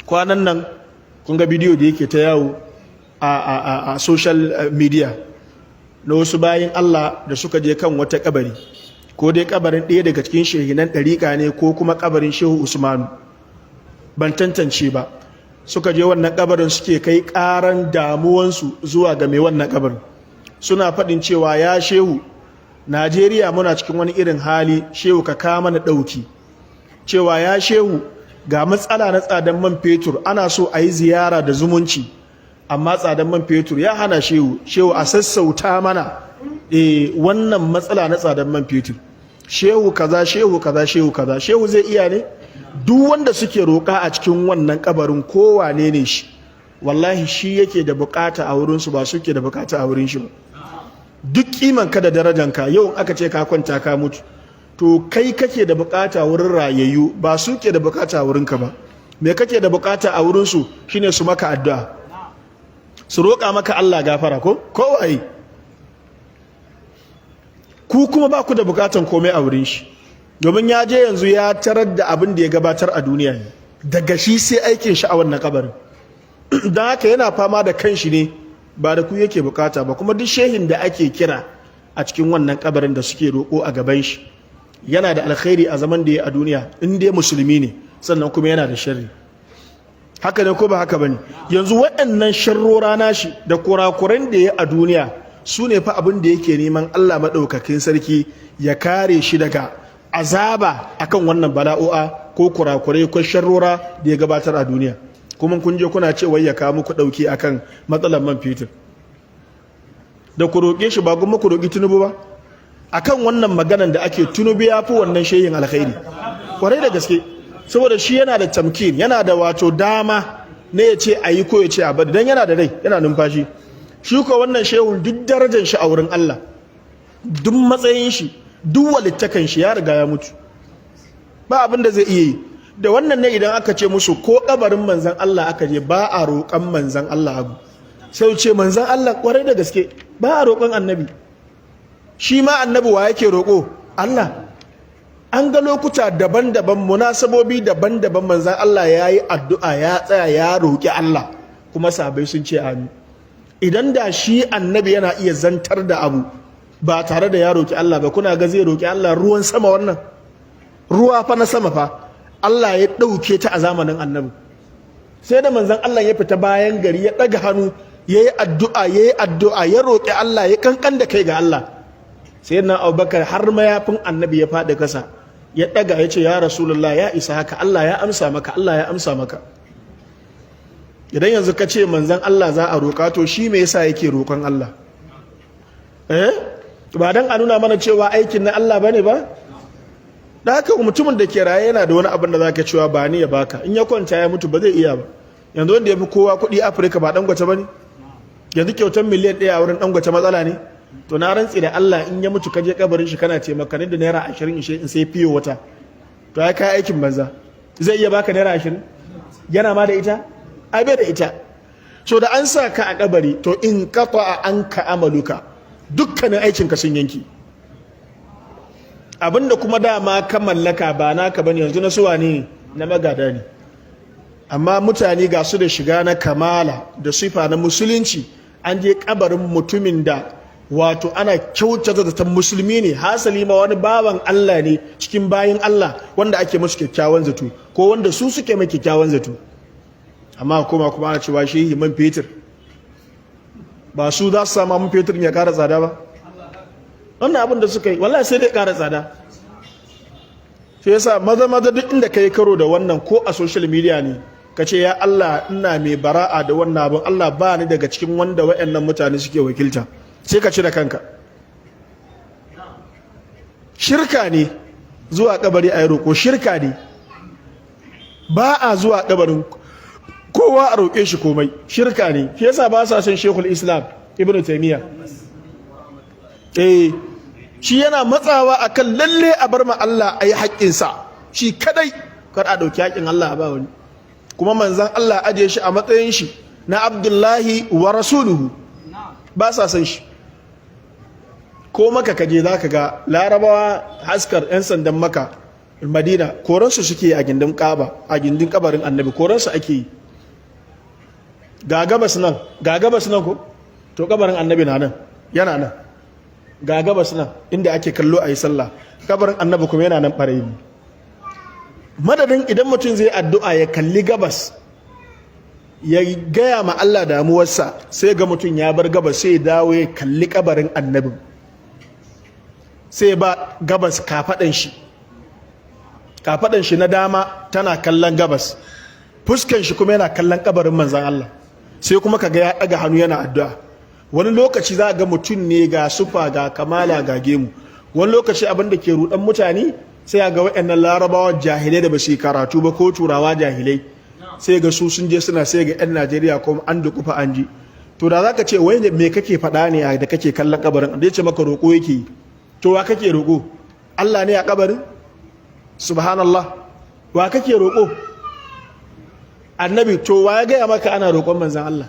Kwanan nan kun ga bidiyo da yake ta yawo a social media na wasu bayin Allah da suka je kan wata kabari, ko dai kabarin ɗaya daga cikin shehinan ɗariƙa ne ko kuma kabarin Shehu Usmanu, ban tantance ba. Suka je wannan kabarin, suke kai ƙaran damuwansu zuwa ga mai wannan kabarin, suna faɗin cewa, "Ya Shehu, Najeriya muna cikin wani irin hali, Shehu, ka kama na ɗauki." Cewa, "Ya Shehu, ga matsala na tsadan man fetur, ana so a yi ziyara da zumunci, amma tsadan man fetur ya hana. Shehu, Shehu, a sassauta mana wannan matsala na tsadan man fetur. Shehu kaza, Shehu kaza, Shehu kaza." Shehu zai iya ne? Duk wanda suke roƙa a cikin wannan kabarin, kowane ne shi, wallahi shi yake da bukata a wurinsu, ba suke da bukata a wurin shi ba. Duk kiman ka da darajanka, yau aka ce ka kwanta ka mutu, to kai kake da bukata wurin rayayyu, ba su ke da bukata a wurinka ba. Me kake da bukata a wurinsu shine su maka addu'a, su roƙa maka Allah gafara ko kowaye. Ku kuma ba ku da bukatan komai a wurin shi, domin ya je yanzu ya tarar da abin da ya gabatar a duniya ne. Daga shi sai aikin shi a wannan kabarin. Don haka yana fama da kanshi ne, ba da ku yake bukata ba. Kuma duk shehin da ake kira a cikin wannan kabarin da suke roƙo a gaban shi, yana da alkhairi a zaman da ya a duniya in dai musulmi ne, sannan kuma yana da sharri. Haka ne ko ba haka bane? Yanzu waɗannan sharrora nashi da kurakuran da ya a duniya su ne fa abin da yake neman Allah maɗaukakin sarki ya kare shi daga azaba akan wannan bala'o'a ko kurakurai ko sharrora da ya gabatar a duniya. Kuma kun je kuna ce wai ya kawo muku ɗauki akan matsalar man fetur. Da ku roƙe shi, ba kuma ku roƙi Tinubu ba? Akan wannan maganan da ake, Tinubu ya fi wannan shehin alkhairi, kwarai da gaske, saboda shi yana da tamkin, yana da wato dama ne ya ce a yi ko ya ce a bari, don yana da rai, yana numfashi. Shi ko wannan shehun, duk darajar shi a wurin Allah, duk matsayin shi, duk walittakan shi, ya riga ya mutu, ba abin da zai iya yi. Da wannan ne idan aka ce musu ko kabarin Manzan Allah aka je, ba a roƙon Manzan Allah abu, sai ce, "Manzan Allah?" Kwarai da gaske, ba a roƙon Annabi. Shi ma Annabi wa yake roƙo? Allah. An ga lokuta daban-daban, munasabobi daban-daban, Manzan Allah ya yi addu'a, ya tsaya ya roƙi Allah, kuma sahabbai sun ce amin. Idan da shi Annabi yana iya zantar da abu ba tare da ya roƙi Allah ba, kuna ga zai roƙi Allah ruwan sama? Wannan ruwa fa na sama fa, Allah ya ɗauke ta a zamanin Annabi, sai da Manzan Allah ya fita bayan gari, ya ɗaga hannu, ya yi addu'a, ya yi addu'a, ya roƙi Allah, ya kankan da kai ga Allah. Sai na Abubakar, har mayafin Annabi ya faɗi kasa, ya ɗaga, ya ce, "Ya Rasulullah, ya isa haka, Allah ya amsa maka, Allah ya amsa maka." Idan yanzu ka ce Manzan Allah za a roƙa, to shi me yasa yake roƙon Allah? Eh, ba dan a nuna mana cewa aikin na Allah bane ba? Da haka mutumin da ke raye yana da wani abin da zaka cewa ba ni ya baka, in ya kwanta ya mutu ba zai iya ba. Yanzu wanda ya fi kowa kuɗi Afirka ba Dangote ba ne? Yanzu kyautar miliyan 1 a wurin Dangote matsala ne? To na rantsi da Allah, in ya mutu kaje kabarin shi kana taimaka da ₦20 ishe in sai fiyo wata, to ya kai aikin banza. Zai iya baka ₦20? Yana ma da ita? Ai bai da ita. So da an sa ka a kabari, to in qata anka amaluka, dukkanin aikin ka sun yanki. Abinda kuma dama ka mallaka ba naka bane yanzu, na suwa ne? Na magada ne. Amma mutane ga su da shiga na kamala da sifa na musulunci, an je kabarin mutumin da wato ana kyautata zaton musulmi ne, hasali ma wani bawan Allah ne cikin bayin Allah wanda ake musu kyakkyawan zato, ko wanda su suke mai kyakkyawan zato, amma kuma ana cewa shehi man fetur. Ba su za su sama man fetur ya kara tsada ba? Wannan abin da suka yi, wallahi sai dai kara tsada. Sai yasa maza maza duk inda kai karo da wannan, ko a social media ne, ka ce, "Ya Allah, ina mai bara'a da wannan abin. Allah, ba ni daga cikin wanda waɗannan mutane suke wakilta." Sai ka cire kanka. Shirka ne zuwa kabari a yi roƙo, shirka ne. Ba a zuwa kabarin kowa a roƙe shi komai, shirka ne. Shi yasa ba sa son Shekul Islam Ibnu Taymiya. Eh, shi yana matsawa akan lalle a bar ma Allah a yi haƙƙinsa shi kadai, kar a ɗauki haƙƙin Allah a ba wani. Kuma Manzan Allah ajiye shi a matsayin shi na Abdullahi wa rasuluhu, ba sa son shi. Ko Maka kaje za ka ga Larabawa haskar 'yan sandan Maka. Madina, koransu suke a gindin Ka'aba, a gindin kabarin Annabi, koransu ake yi. Ga gabas nan, ga gabas nan ko, to kabarin Annabi na nan, yana nan. Ga gabas nan inda ake kallo a yi sallah, kabarin Annabi kuma yana nan ɓarayi. Madadin idan mutum zai addu'a ya kalli gabas ya gaya ma Allah damuwarsa, sai ga mutum ya bar gabas, sai ya dawo ya kalli kabarin Annabin, sai ba gabas kafaɗan shi, kafaɗan shi na dama tana kallon gabas, fuskan shi kuma yana kallon kabarin Manzan Allah. Sai kuma kaga ya ɗaga hannu yana addu'a. Wani lokaci za ga mutum ne ga sufa, ga kamala, ga gemu. Wani lokaci abin da ke rudan mutane, sai ga waɗannan Larabawa jahilai da ba su yi karatu ba, ko Turawa jahilai, sai ga su sun je suna, sai ga 'yan Najeriya ko an dukufa an ji. To da zaka ce, "Wai me kake faɗa ne da kake kallon kabarin?" Da ya ce maka roƙo yake yi. To wa kake roƙo? Allah ne a kabarin? Subhanallah, wa kake roƙo? Annabi. To wa ya gaya maka ana roƙon Manzan Allah?